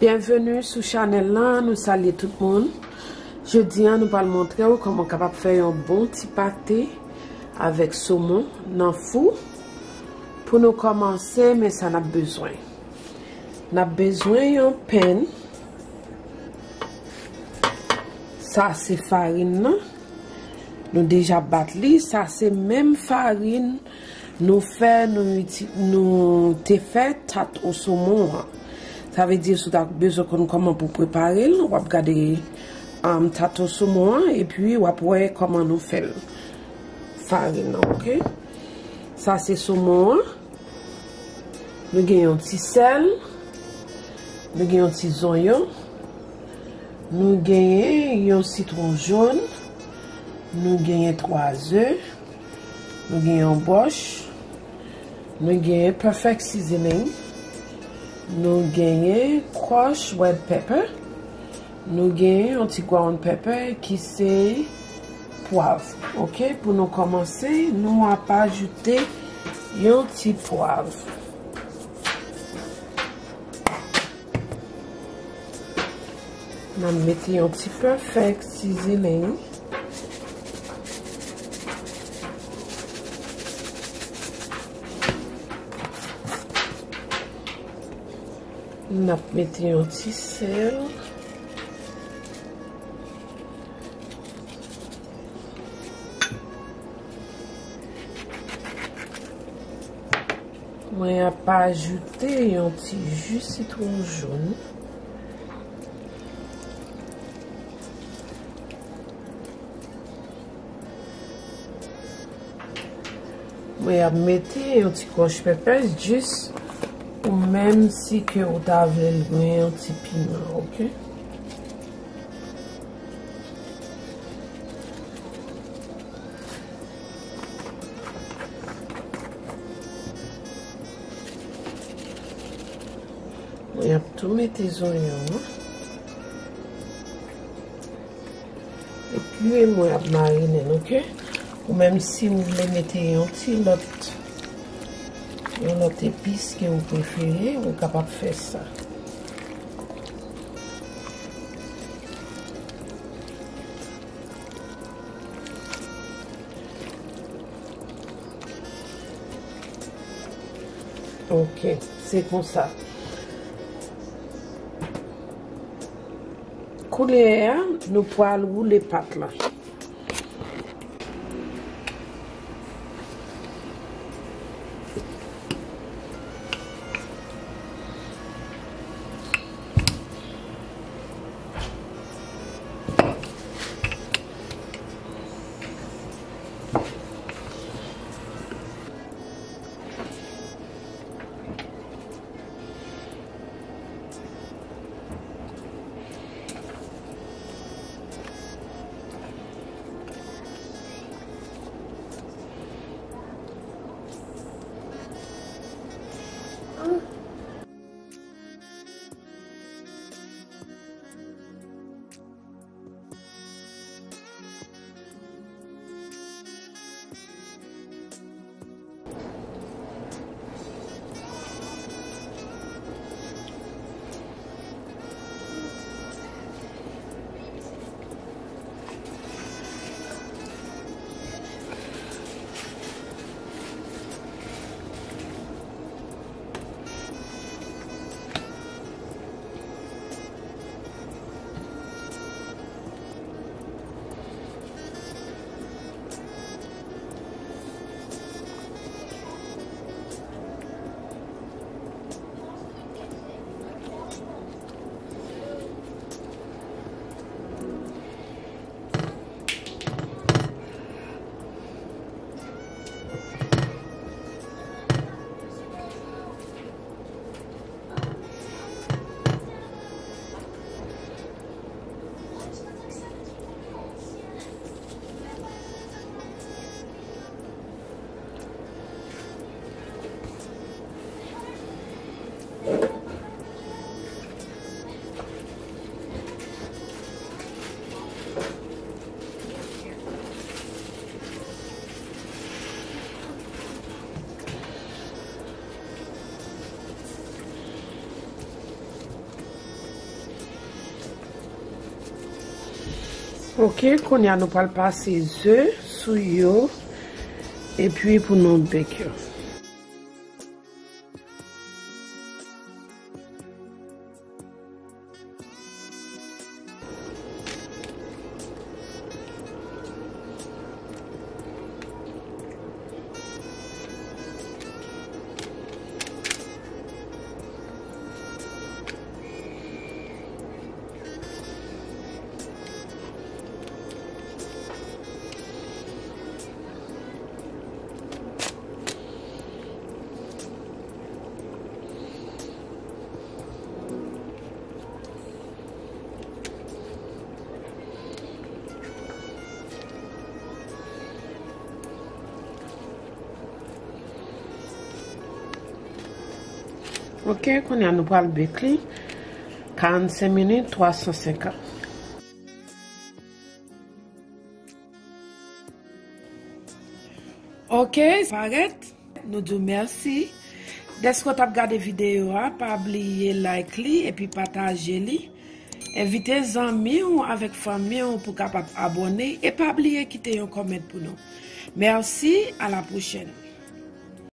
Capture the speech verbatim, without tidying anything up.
Byenveni sou chanèl lan, nou salye tout moun. Jodi a, nou pral montre w kòman w kapab fè yon bon ti pate avèk somon nan fou. Pou nou kòmanse, men sa n ap bezwen. N ap bezwen yon pen. Sa se farin nan. Nou deja bat li. Sa se menm farin nou fè, nou iti-, nou te fè tat o somon an. Sa vle di, si w ta bezwen konn kòman pou prepare l, w ap gade, um, tat o somon an, epi w ap wè kòman nou fè l. Farin nan, oke? Sa se somon an. Nou gen yon ti sèl. Nou gen yon ti zonyon. Nou genyen yon sitwon jòn. Nou genyen twa ze. Nou gen yon bwòch. Nou genyen perfect seasoning. Nou genyen crush red pepper. Nou genyen yon ti ground pepper ki se pwav. Oke, pou nou kòmanse, nou ap ajoute yon ti pwav. N ap mete yon ti perfect seasoning. N ap mete yon ti sèl. Mwen ap ajoute yon ti ji sitwon jòn. Mwen ap mete yon ti kòch pèpè jis pou menm si ke ou ta vle l gen yon ti piman, oke? Mwen ap tou mete zonyon an. Epi mwen ap marinen l, oke? Ou menm si ou vle mete yon ti lòt, yon lòt epis ke ou prefere, ou kapab fè sa. Ok, se konsa. Koulye a, nou pral woule pat la. Ok, kounye a nou pral pase ze sou yo epi pou nou bake yo. Ok, kounye a nou pral bake li karannsenk minit, twa san senkant. Ok, parèt. Nou di w mèsi dèske w t ap gade videyo a. Pa bliye like li epi pataje li. Envite zanmi w avèk fanmi w pou kapab abòne. E pa bliye kite yon kòmant pou nou. Mèsi, a la pwochèn.